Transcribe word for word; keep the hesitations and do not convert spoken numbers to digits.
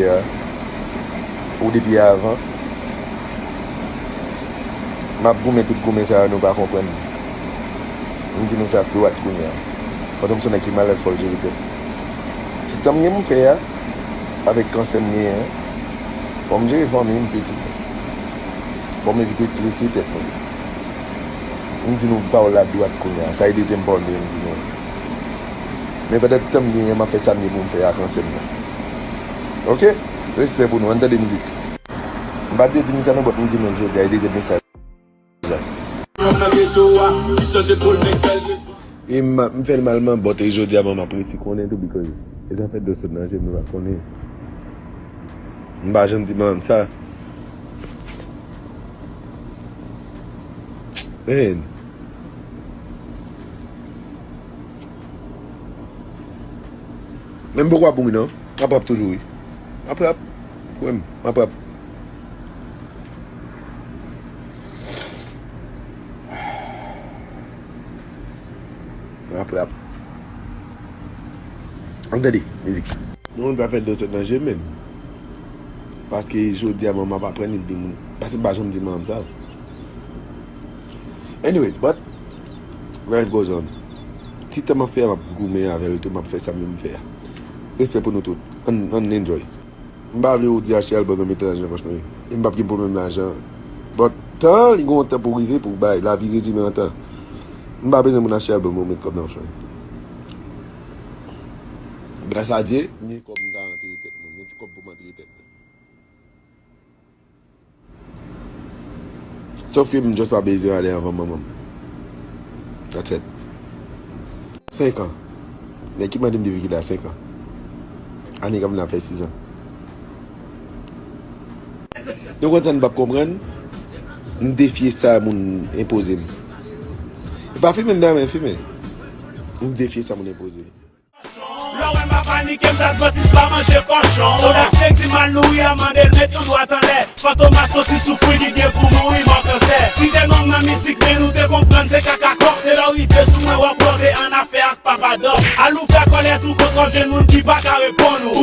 a, ou depi avan. M ap goumen tout goumen sa yo, nou pa konprann. M di nou sa dwat kounye a. Pandan m se nèg ki malad, fò l jere tèt. Ti tan m gen pou m fè a, avèk kansè m genyen an, fò m jere fanmi m, pitit. Fò m evite estrese tèt mwen. M di nou ba w la dwat kounye a. Sa e dezyèm pawòl mwen m di nou. Men pandan ti tan m genyen, m ap fè sa m gen pou m fè ak kansè m nan. Oke? Respè pou nou. Ann tande mizik. M pa t vle di nou sa non, but m di nou l jodi a, e dezyèm mesaj la. E m, m fè l malman, but e jodi a, bon, m ap resi konnen tou, because e zafè dlo sot nan je m, nou pa konnen. M pa janm di manman m sa. Man. Men m poko ap mouri non. M ap rap toujou wi. M ap rap. Kwè m, m ap rap. M ap rap. Ann tande mizik. Yon moun pa fè dlo sot nan je m menm. Paske jodi a manman m ap aprann li di moun. Paske m pa janm di manman m sa. Anyways, but life goes on. Ti tan m ap fè a, m ap goumen avè l tou, m ap fè sa m menm fè a. Respè pou nou tout. Ann, ann enjoy. M pa vle ou di achte album nan, mete lajan nan pòch mwen. E m p ap gen pwoblèm lajan. But tan, li gen yon tan pou rive, pou bay. Lavi rezime an tan. M pa bezwen moun achte album mwen, met kòb nan pòch mwen. Gras a Dye, m gen kòb m ka antere tèt mwen. M gen ti kòb pou m antere tèt mwen. Sòf ke m just pa bezwen ale anvan manman m. That's it. Senk an. Nèg ki mande m depi kilè a, senk an. Ane k ap vini ap fè sis an. Nou konn sa n p ap konprann? M defye sa moun enpoze m. E pa fimen m ta renmen fimen. M defye sa moun enpoze m. Lè w wè m pa panike, m sa advantis pa manje kòchon. Odasye k di mal nouri a, mande l met yon dwat anlè. Fantomas soti soufri, li gen pou mouri mò kansè. Site non m nan mizik, men nou te konprann se kaka kòk. Se lè w rive sou mwen, w ap wè w te annafè ak Papa Dòk. Al ouvè kòlèt ou kont w ap jwenn moun ki pa ka reponn ou.